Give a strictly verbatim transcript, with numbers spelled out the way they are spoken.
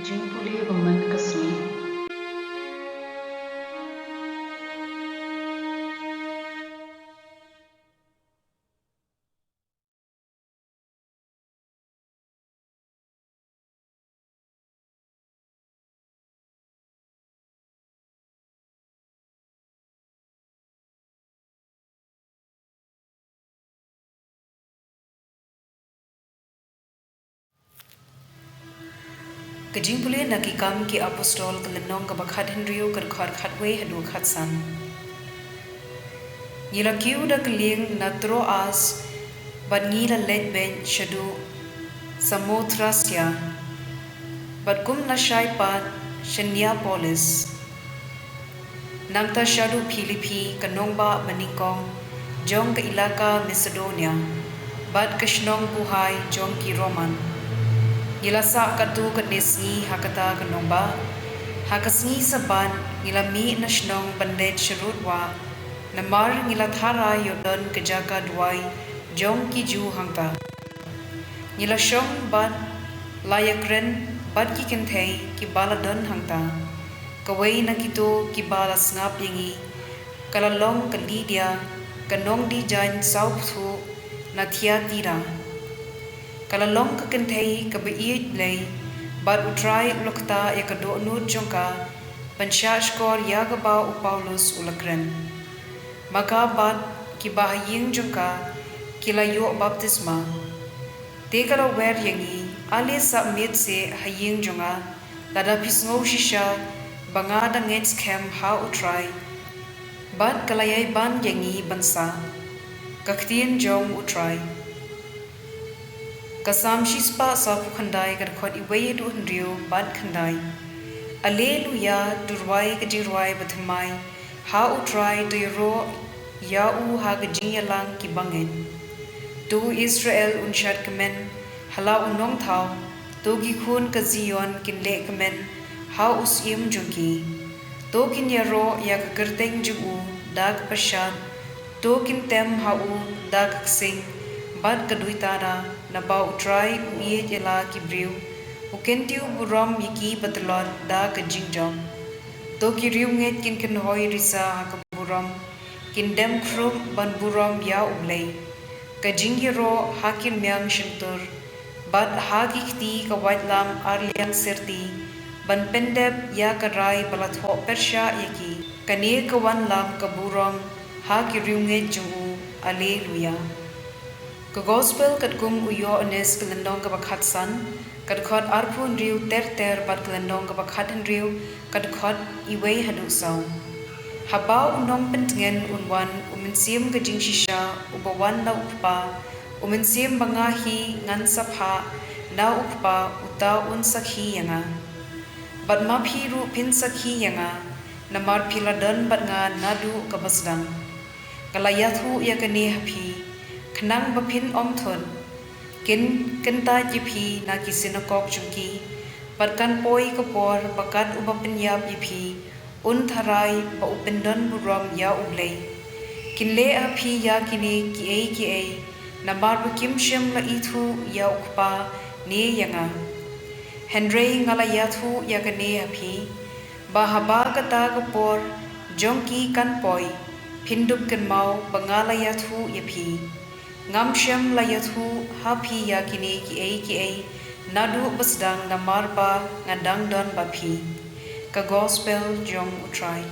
Jingpule ba man ka sngi. Ka jingpule na Ki Kam ki Apostol, ka lynnong kaba khathynriew, ka dkhot khatwei haduh khatsan. Ngi la kiew da ka lieng na Troas, bad ngi la leit beit shaduh Samothrasia, bad kumta la shai pat sha Neapolis. Nangta shaduh Philipi, ka nongbah banyngkong jong ka ilaka Masedonia, bad ka shnong buhai jong ki Roman. Ngi la sah katto katne sngi ha kata ka nongbah. Ha ka sngi Sabbath ngi la mih na shnong ban leit sharud wah, namar ngi la tharai ïoh don ka jaka duwai jong ki Jiw hangta. Ngi la shong bad la ïakren bad ki kynthei kiba la don hangta. Kawei na kito kiba la sngap ïa ngi ka la long ka Lidia, ka nongdie jaiñ sawpthuh na Thiatira. Ka la long ka kynthei kaba ïeit Blei, bad U Trai u la ktah ïa ka dohnud jong ka ban shahshkor ïa kaba u Paulus u la kren. Ma ka bad kiba ha ïing jong ka ki la ïoh baptisma. Te ka la wer ïa ngi, ale sah miet seh ha ïing jong nga, lada phi sngew shisha ba nga dang ngeit skhem ha U Trai. Bad ka la ïai ban ïa ngi ban sah. Ka ktien jong U Trai. Ka Salm shispah sawphew khyndai, ka dkhot iwei haduh hynriew bad khyndai. Alleluia, to rwai ka jingrwai bathymmai ha U Trai, to ïaroh ïa u ha ka jingïalang kiba ngeit. To u Israel un shad kmen ha la u nongthaw, to ki khun ka Zion kin leh kmen ha u syiem jong ki. To kin ïaroh ïa ka kyrteng jong u da ka pyrshah, to kin tem ha u da ka ksing bad ka duitada, naba U Trai u ïeit ïa la ki briew, u kyntiew burom ïa kiba tlot da ka jingjop. To ki riewngeit kin kynhoi risa ha ka burom, kin dem khrup ban burom ïa U Blei. Ka jingïaroh ha ki rmiang shyntur bad ha ki kti ka waitlam arliang syrti, ban pyndep ïa ka rai ba la thoh pyrshah ïa ki. Kane ka wanlam ka burom ha ki riewngeit jong u. Alleluia. Ka Gospel katkum u Ïoannis, ka lynnong kaba khatsan, ka dkhot arphew hynriew ter ter bad ka lynnong kaba khathynriew, ka dkhot iwei haduh saw. Haba u nongpyntngen un wan, u Mynsiem ka jingshisha uba wan na U Kpa, u Mynsiem ba nga hi ngan sa phah na U Kpa, uta un sakhi ïa nga. Bad ma phi ruh phin sakhi ïa nga, namar phi la don bad nga naduh kaba sdang. Nga la ïathuh ïa kane ha phi, khnang ba phin ym thut. Kin kyntait ïa phi na ki synagog jong ki, bad kan poi ka por ba kat uba pynïap ïa phi un tharai ba u pyndon burom ïa U Blei. Kin leh ha phi ïa kine kiei kiei, namar ba kim shym la ithuh ïa U Kpa ne ïa nga. Hynrei nga la ïathuh ïa kane ha phi, ba haba kata ka por jong ki kan poi, phin dup kynmaw ba nga la ïathuh ïa phi. Ngam shym la ïathuh ha phi ïa kine kiei kiei naduh ba sdang, namar ba nga dang don bad phi. Ka Gospel jong U Trai.